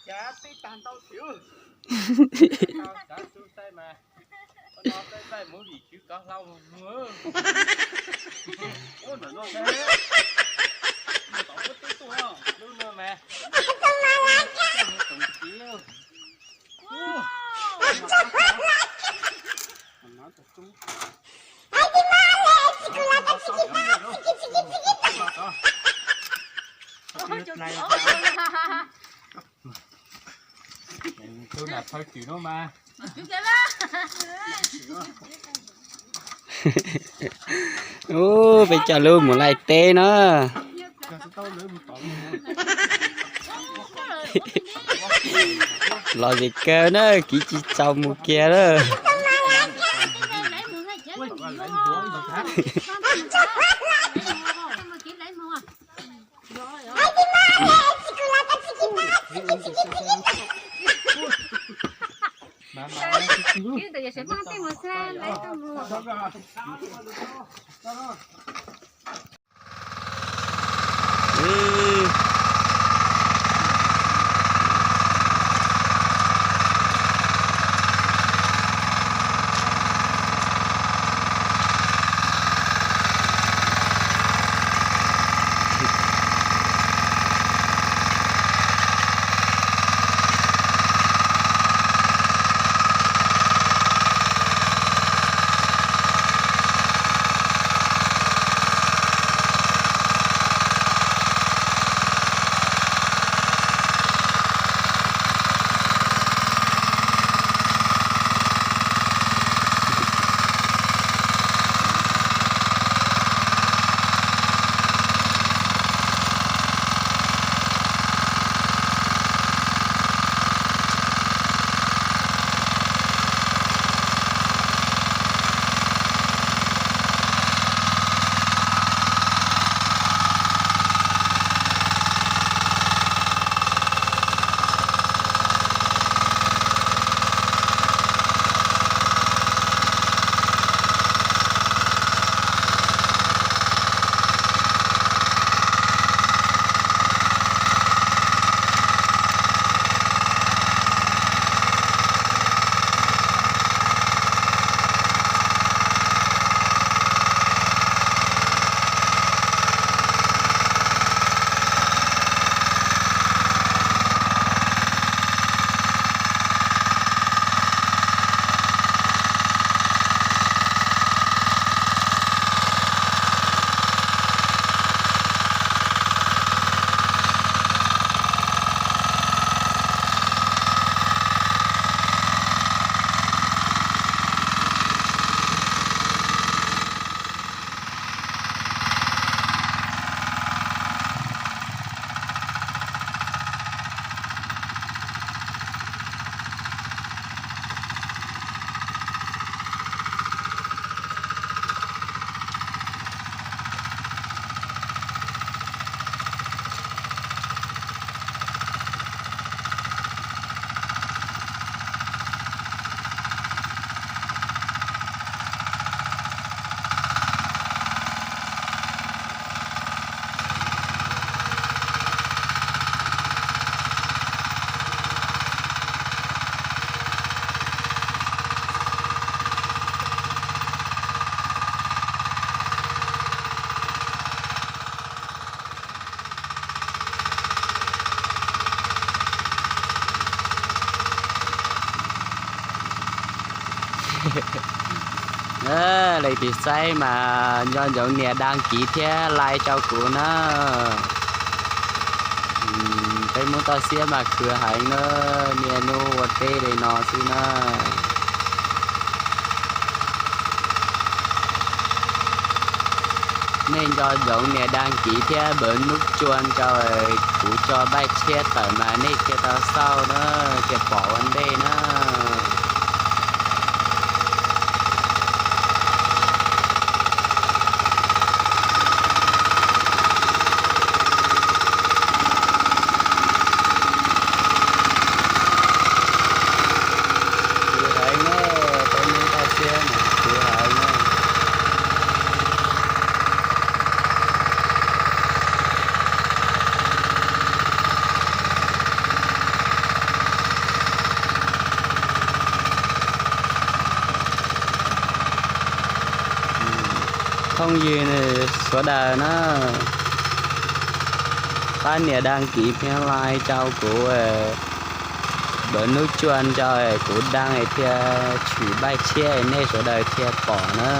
Cas tib tag ntau thiab. Kav tsij sai mas, no tej zaij mus vim tswv kav hlau mus. Ub, ntawm no, tom ub tib tuaj, lub no mas. Tus na thawj cwm no mas. Ub, peb coj lub mus laij teb no. Los zem kawg na, kiv tsis txaus mus kiag lawm. Leej twg saib mas nco ntsoov nias đăng ký thiab like rau kuv na. Peb Hmoob toj siab mas khwv heev na, niaj hnub ua teb li no xwb na. Nej nco ntsoov nias đăng ký thiab bấm nút chuông rau kuv tso npaj tshiab tawm mas nej thiaj tau xauj na, thiaj pom ua ntej na. Khwv heev na, peb Hmoob toj siab mas khwv heev na. Phooj ywg sawv daws na, pab nias đăng ký thiab like rau kuv, npawm nub cuaj nrau kuv đăng thiaj tshwm npaj tshiab nej sawv daws thiaj pom na.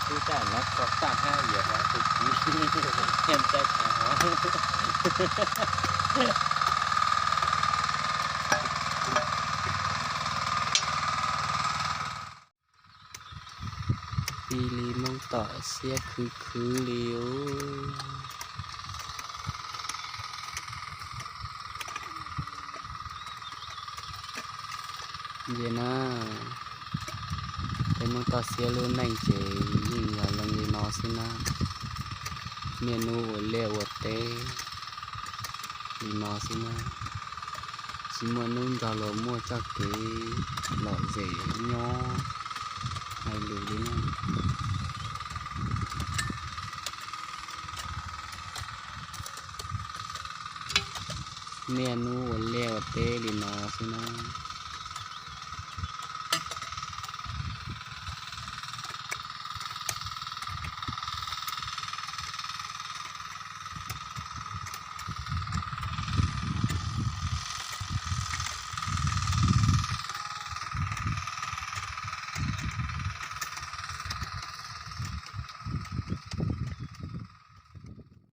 Tub taj no tso tag hab yog tus txiv thiaj ntxaij tas hov. Ib li Moob Tom siab khwv khwv li os. Ces na, peb Moob Tom siab lub neej ces yeej yog leej li no xwb na. Niaj hnub ua liaj ua teb li no xwb na, tsis muaj hnub nrog luag muaj txoj kev lom zem nyob hais lus li na. Niaj hnub ua liaj ua teb li no xwb na.